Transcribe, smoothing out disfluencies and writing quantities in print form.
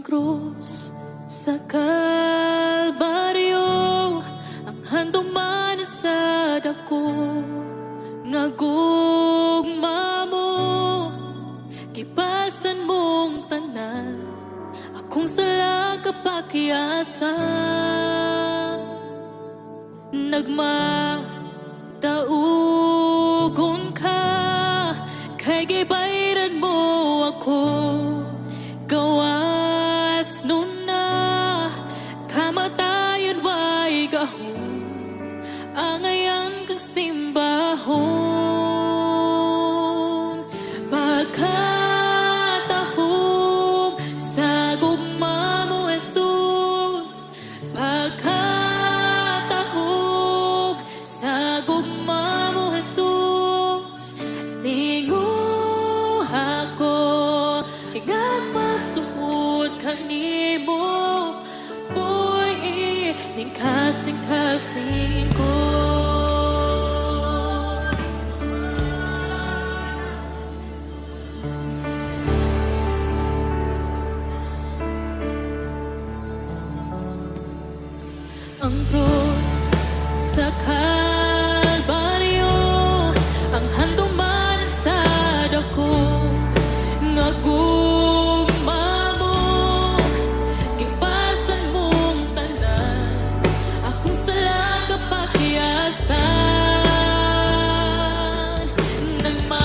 Ang krus sa Kalbaryo ang handuman sa dako nga gugma mo. Gipasan mong tanan akong sala, kapakyasan. Nagmataugon ka kay gibayran mo ako. Gawas nun na kamatayon way gahom, angayan kang simbahon. Pagkatahom sa gugma mo, Jesus. Pagkatahom sa gugma mo, Jesus. Tinguha ko nga masuod kanimo, Buy-i ning kasing-kasing ko. Ang krus sa Kalbaryo ang handuman sa dako nga gugma mo. Gipasan mong tanan akong sala, kapakyasan. Nagmataugon